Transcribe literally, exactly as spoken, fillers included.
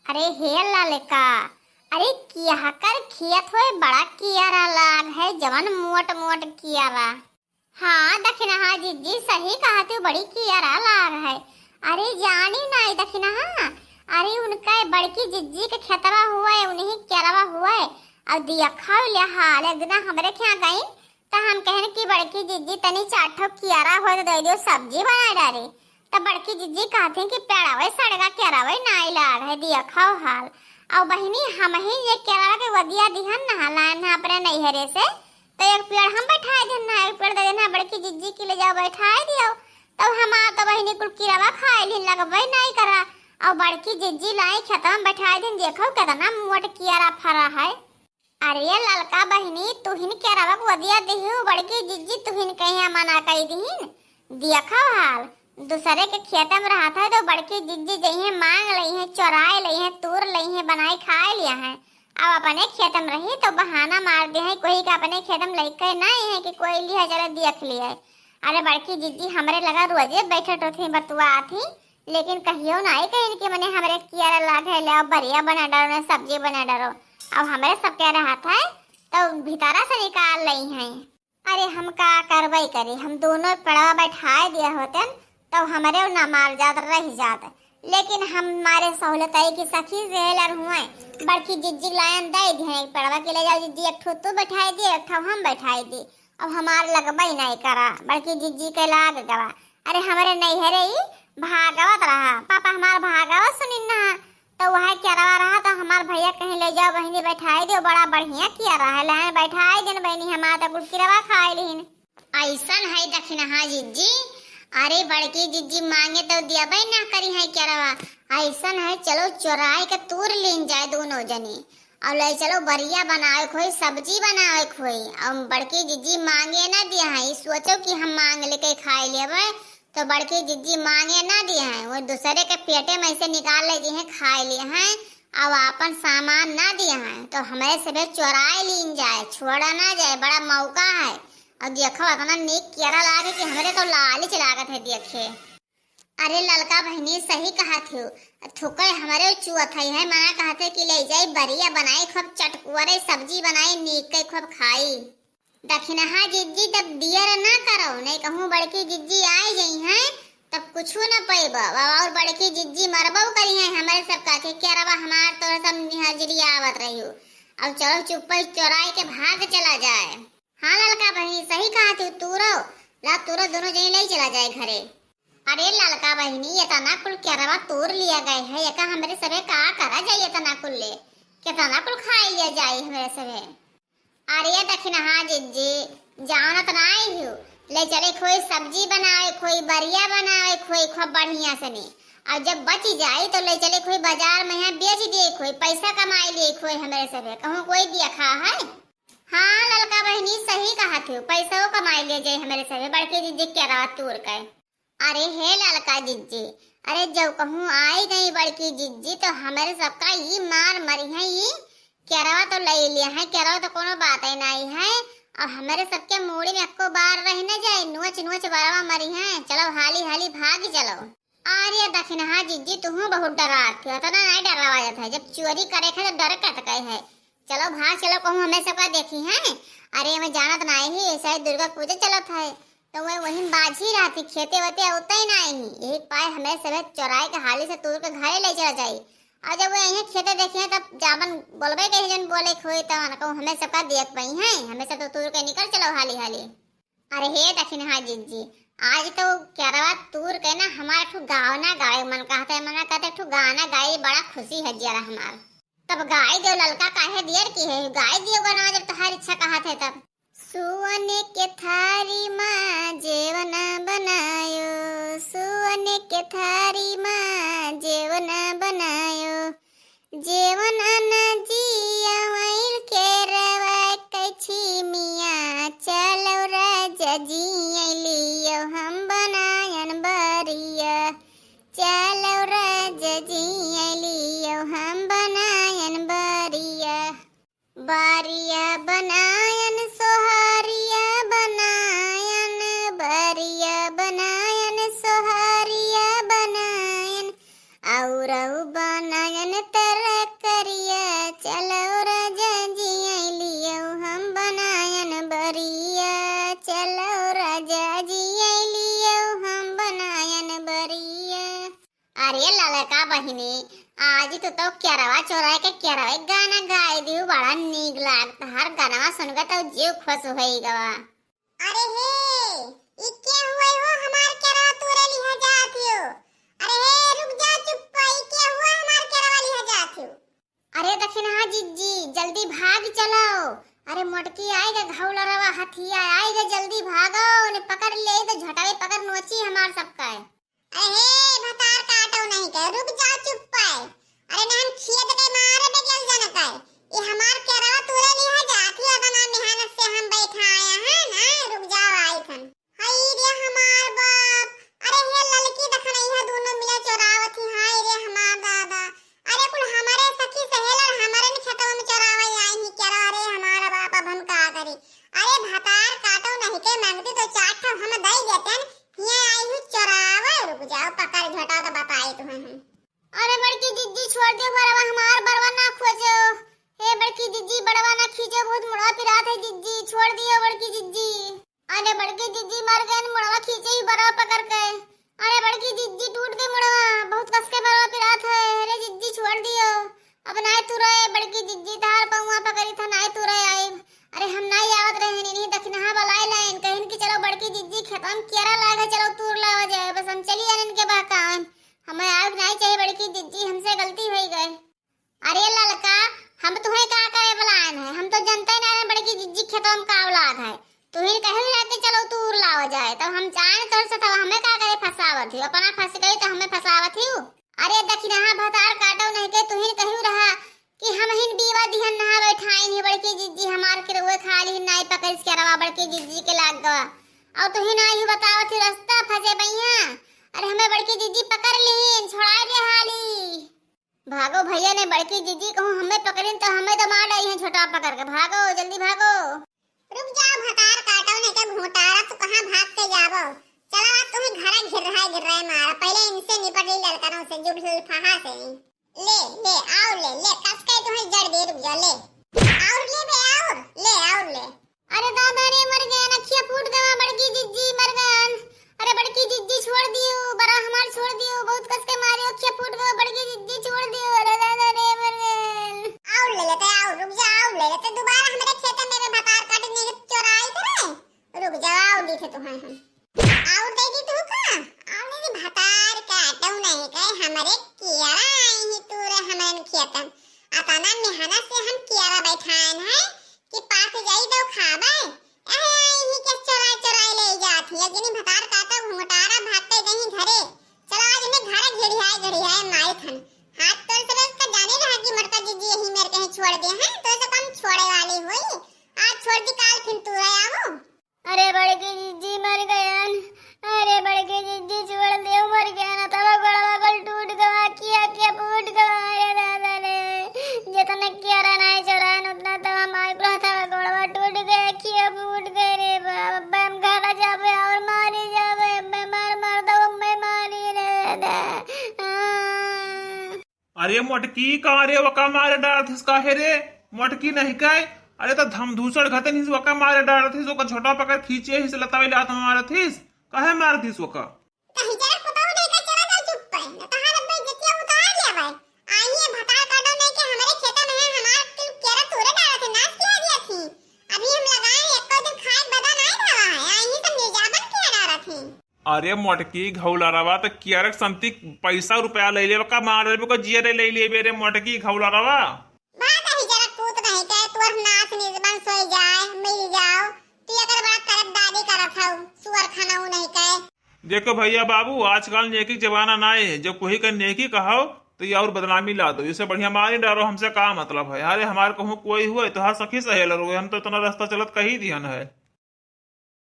अरे हे ललका, अरे केहकर खेत होए, बड़ा कियारा लाग है, जवन मोट मोट कियारा। हाँ दखिनहा जिज्जी, सही कहत हो, बड़ी कियारा लाग है। अरे जानी नाई दखिनहा, अरे उनका बड़की जिज्जी के खेतवा हुआ है, उन्हीं केरवा हुआ है। अब दियखा ले हाल, एक दिन हमरे खेया गई, त हम कहन कि बड़की जिज्जी तनी चार ठो कियारा होए तो दे दियो, सब्जी बनाए डारे। त बड़की जिज्जी कहती कि पेड़ावे सड़गा केरावे नाई लाग है, दिया खाओ हाल। और बहिनी, हम ही ये केरावा के वदिया दिहन ना लान है अपने नैहरे से, तो एक पेड़ हम बैठाए देन ना, एक पेड़ दे देना बड़की जिज्जी के ले जाओ बैठाए दियो। तब हमार तो बहिनी कुल किरावा खाए लिन, लगबे नाई करा। और बड़की जिज्जी लाई खेतवा में बैठाए दिन, देखो कितना मोट कियारा फरा है। अरे ललका बहिनी, तुहिन केरवा के वदिया दिहू, बड़की जिज्जी तुहिन कहिया मना कई दिहिन। देखो हाल, दूसरे के खेते में रहत है तो बड़की जिज्जी जइहे मांग लइहे, चोराए लइहे, तूर लइहे, बनाए खाए लिया है। अब अपने खेत में रही तो बहाना मार दे है, कोई का अपने खेत में लइके ना है कि कोई लिया चलो देख लिया है। अरे बड़की जिज्जी हमरे लगा रोजे बैठत होती, बतुआत ही, लेकिन कहियो नाई कहिन कि मने हमरे कियारा लाग है, ले आओ बरिया बना डारो, ना सब्जी बना डारो। अब हमरे सबके रहत है तो भीतरा से निकाल लई है। अरे हम का करबई करी, हम दोनों पेड़वा बैठाए दिए होतन तो हमरे ना मार जात, रह जात। लेकिन हमारे सहूलत है कि सखी सहेलर हुए, बड़की जिज्जी लायन दे दिए एक पेड़वा के, ले जाओ जिज्जी, एक ठो तू बैठाए दिए, एक ठो हम बैठाए दी। अब हमार लगबई नाई करा, बड़की जिज्जी के लाग गवा। अरे हमरे नैहरे ही भागवत रहा, पापा हमार भागवत सुनिन ना, तो वह केरवा रहा, तो हमार भैया कहीं ले जाओ बहिनी बैठाई दियो, बड़ा बढ़िया कियारा है, ले बैठाई दिन बहिनी, हमार तो कुल किरवा खाए लिहिन। ऐसन है दखिनहा जिज्जी, अरे बड़की जिज्जी मांगे तो दियबे ना करी है केरवा, ऐसन है चलो चोराए के तूर लीन जाए दोनों जनी। और ले चलो बरिया बनावे खोई, सब्जी बनावे खोई। और बड़की जिज्जी मांगे ना दिया है, ई सोचो कि हम मांग लेके खाए लेवे, तो बड़की जिज्जी मांगे ना दिया है, वो दूसरे के पेटे में से निकाल ले दिए हैं, खाए लिए हैं। अब आपन सामान ना दिया है, तो हमरे सभे चोराए लीन जाए, छोड़ा ना जाए, बड़ा मौका है। और देखो इतना नीक केरा लागे कि हमरे तो लालिच लागत है देखे। अरे ललका बहिनी, सही कहत हो, थुके हमरे चुअत है, है मना कहते कि ले जाई बरिया बनाई, खूब चटकुअरे सब्जी बनाई, नीक के खूब खाई। दखिनहा जिज्जी तब दियर ना करो, नहीं कहूँ बड़की जिज्जी आए गई हैं, तब कुछू न पैब। और बड़की जिज्जी मरबो करी हैं हमरे सब का के, क्या रवा हमार तो सब निहाजरी आवत रही हो। अब चलो चुप्पे चोराई के भाग चला जाए। हाँ ललका बहिनी, सही कहा तू, तूरो, ला तूरो दोनों जने ले चला जाए घरे। अरे ललका बहिनी, इतना कुल केरवा तोड़ लिया गए है, एका हमरे सबे का करा जाए इतना कुल ले? कितना कुल खाए लिया जाए हमरे सबे? अरे दखिनहा जिज्जी, जानत नाई हो, ले चले खोई सब्जी बनावे, खोई बरिया बनावे, खोई खूब बढ़िया से ने। और जब बच जाई तो ले चले खोई बाजार में यहाँ बेच दिए, खोई पैसा कमाई लिए, खोई हमरे सबे कहूँ कोई दिया खा है। हाँ ललका बहिनी, सही कहत हो, पैसा कमाई ले जाए हमरे सबे बड़की जिज्जी के केरवा तोड़ के। अरे हे ललका जिज्जी, अरे जब कहूँ आई गई बड़की जिज्जी तो हमरे सबका ई मार मरी है, ई केरवा तो ले लिया है, केरवा तो कोनो बात ही नहीं है। और हमरे सबके मूड़ी में एको बार रह न जाए, नोच नोच बरवा मरी है। चलो हाली हाली भाग चलो। अरे दखिनहा जिज्जी, तुहूँ बहुत डरात हो, इतना नहीं डरावा जात है, जब चोरी करे के तो डर कत के है। चलो भाग चलो, कहूँ हमें सबका देखी है। अरे मैं जानत नहीं ही, शायद दुर्गा पूजा चलत है, तो वह वहीं बाझी रहती, खेते वते उतई नहीं ही। यही पाए हमें सब चोराए के हाली से तोड़ के घरे ले चला जाई। और जब वो यहीं खेते देखी है तब जावन बोलबे के जन बोले खोई, तब कहूँ हमें सबका देख पाई है, हमें सब तो तोड़ के निकल चलो हाली हाली। अरे हे दखिनहा जिज्जी, आज तो केरवा तूर के ना हमार ठू गाना गावे मन कहत है, मना कहते ठू गाना गाई, बड़ा खुशी है जियरा हमार। तब गाई दियो ललका, काहे दियर की है, गाई दियो गाना जब तुम्हारी इच्छा कहत है तब। सुवन के थारी मा जेवन बनायो, सुवन के थारी मा जेवन बनायो, जेवन अनाजी अवैल केरवा कैछी मिया, चलो राजा जी अइलियो हम बनायन बरिया, चलो राजा जी अइलियो हम बनायन बरिया। बरिया बनायन सोहरिया बनायन, बरिया बनायन सोहरिया बनायन, औरौ बनायन तर आज तो, तो केरवा चोराए के केरवा एक गाना गाए दियो, बड़ा नीक लागत। हर गानवा सुन के तो जीव खुश होई गवा। अरे हे, ई के हुए हो हमार केरवा तूरे लिहा जात हो? अरे हे, रुक जा, चुप्पा, ई के हुए हमार केरवा लिहा जात हो? अरे दखिनहा जिज्जी, जल्दी भाग चलो। अरे मोटकी आइगा, घौलरवा हथिया आइगा, जल्दी भागो, उन्हें पकड़ ले तो झटावे पकड़ नोची हमार सबका है। अरे हे भतार काटो नहीं के, रुक जाओ चुप्पा है। अरे ना हम खेत के मारे बेगल जनक है। ये हमार केरवा तूरे लिहा जात ही, अतना मेहनत से हम बैठा आया है ना, रुक जाओ आई खन। हाय रे हमार बाप, अरे हे ललकी दखन इहा दोनों मिला चोरावत ही, हाय रे हमार दादा। अरे कुल हमारे सखी सहेलर हमारे न खेतवा में चोरावे आई ही केरवा, अरे हमार बाप अब हम का करी। अरे भतार काटो नहीं के मांगती तो चार ठो हम दई देतन, हिया आई हूँ चोरावे, रुक जाओ पकड़ झटा तो बताई तुम्हें हम। अरे बड़की जिज्जी छोड़ दे बरवा, हमार बरवा ना खोजो। हे बड़की जिज्जी बरवा ना खींचो, बहुत मुड़वा पिरात है जिज्जी, छोड़ दियो बड़की जिज्जी। अरे बड़की जिज्जी मर गए, मुड़वा खींचे ही बरवा पकड़ के। अरे बड़की जिज्जी टूट गई मुड़वा, बहुत कस के बरवा पिरात है। अरे जिज्जी छोड़ दियो, अब नाय तुरे बड़की जिज्जी, तार पौवा पकड़ी था नाय तुरे आइब। अरे हम नाय आवत रहे, इन्हीं दखिनहा बलाए लाइन, कहिन कि चलो बड़की जिज्जी खेतवा में केरा लाग है, चलो तूर लावा जाए, बस हम चली आने इनके बहकावन। हमें आइब नाय चाहिए बड़की जिज्जी, हमसे गलती हो गई। अरे ललका, हम तुहें का करे बलान है? हम तो जनते ना रहे बड़की जिज्जी खेतवा में का औलाद है। तुहिन कहे भी रहते चलो तूर लावा जाए, तब हम जान तोर से, तब हमें का करे फंसावत ही? अपना फंस गई तो हमें फंसावत ही। अरे दखिनहा भतार काटो नहीं के, तुहिन कहू रहा कि हम हिन बीवा दिहन नहा बैठाइन ही बड़की जिज्जी हमार के रउए खा ली नाई पकड़ के रवा बड़की जिज्जी के लाग गवा। और तुहिन आई बतावत ही रास्ता फंसे बैया। अरे हमें बड़की जिज्जी पकड़ लीन, छोड़ाए दे हाली। भागो भैया, ने बड़की जिज्जी कहूँ हमें पकड़िन तो हमें तो मार डाई है छोटा पकड़ के। भागो, जल्दी भागो। रुक जाओ भतार काटो ने के घोटारा, तू कहाँ भाग के जाबो? चलो आज तुम्हें घरा घिर रहा है, घिर रहा है मारा। पहले इनसे निपट ली ललकनों से, जुब लफाहा से। ले, ले, आओ ले, ले, कस के तुम्हें जड़ दे, रुक जा, ले। और ले बे, और, ले, और ले। अरे दादा रे, मर गया, अखिया फूट गवा, बड़की जिज्जी मर गया। अरे बड़की जिज्जी छोड़ दियो, बड़ा हमार छोड़ दियो, बहुत कस के मारे, अखिया फूट गवा, बड़की जिज्जी छोड़ दियो, अरे दादा रे, मर गया। और ले लेते, और रुक जा, और ले लेते, दोबारा हमारे खेत में भी भतार काटने के चोराई थे, रुक जा, और दी थे तुम्हें हम। और दे दी तू का? और दे दी भतार काटो नहीं कहे, हमारे कियारा आई ही तू रे, हमारे खेतन। अतना मेहनत से हम कियारा बैठान है कि पाक जाई दो खाबे। अहे आई ही के चोराई चोराई ले जात ही। अगिनी भतार काटो घुंघटारा भागते गई घरे। चलो आज इन्हें घर घेड़ियाए घेड़ियाए माई थन। हाथ तोड़ से रोज का जाने रहा कि मरका जीजी यही मेरे कहीं छोड़ दे हैं, तो ऐसे कम छोड़े वाली हुई। आज छोड़ दी, काल फिर तू रहे आओ। अरे बड़की जिज्जी मर गयन, अरे बड़की जिज्जी छोड़ दे, मर गयन, तब गोड़वा कुल टूट गवा, किया किया फूट गवा, अरे दादा रे, जितना किया रहना है चोरायन उतना तब हमारे कुल तब गोड़वा टूट गया, किया फूट गए रे बाप, अब्बे हम घरा जाबे और मारी जाबे, अब्बे मार मार दो, अब्बे मारी रे दादा। हाँ। अरे मोटकी, कहाँ रे, वका मारे डारत हिस काहे रे? मोटकी नहीं कहे, अरे तो धमधूसड़ घतन हिस, वका मारे डारत हिस, ओका छोटा पकड़ खींचे हिस, लतावे लात मारत हिस, काहे मारत हिस वका? कहीं जरा पता नहीं का, चला जा चुप पे, न तहार अब्बे जतिया उतार ले भाई। आई ये भतार काटो नहीं के हमारे खेता में है, हमार के केरा तोरे डारत है, नाश किया दिया थी। अभी हम लगाए, एक दिन खाए बदा नहीं रहा है, आई ही सब निर्जाबन किया डारत है। अरे मोटकी घौलरवा, त कियरक संती पैसा रुपया ले लेवे का, मार लेवे का, जियरे ले लेवे रे मोटकी घौलरवा। बात ही जरा पूत नहीं के, तोर नाश निजबन सोई जाए, मिल जाओ। तू एकर बात करत दादी करत हऊ, सुअर खाना ऊ नहीं के। देखो भैया बाबू, आजकल नेकी के जमाना ना है, जब कोई का नेकी कहो तो ये और बदनामी ला दो, इससे बढ़िया मारी डारो, हमसे का मतलब है? अरे हमारे कहूँ कोई हुए तो हर सखी सहेलर हुए, हम तो इतना रास्ता चलत कही दिहन है।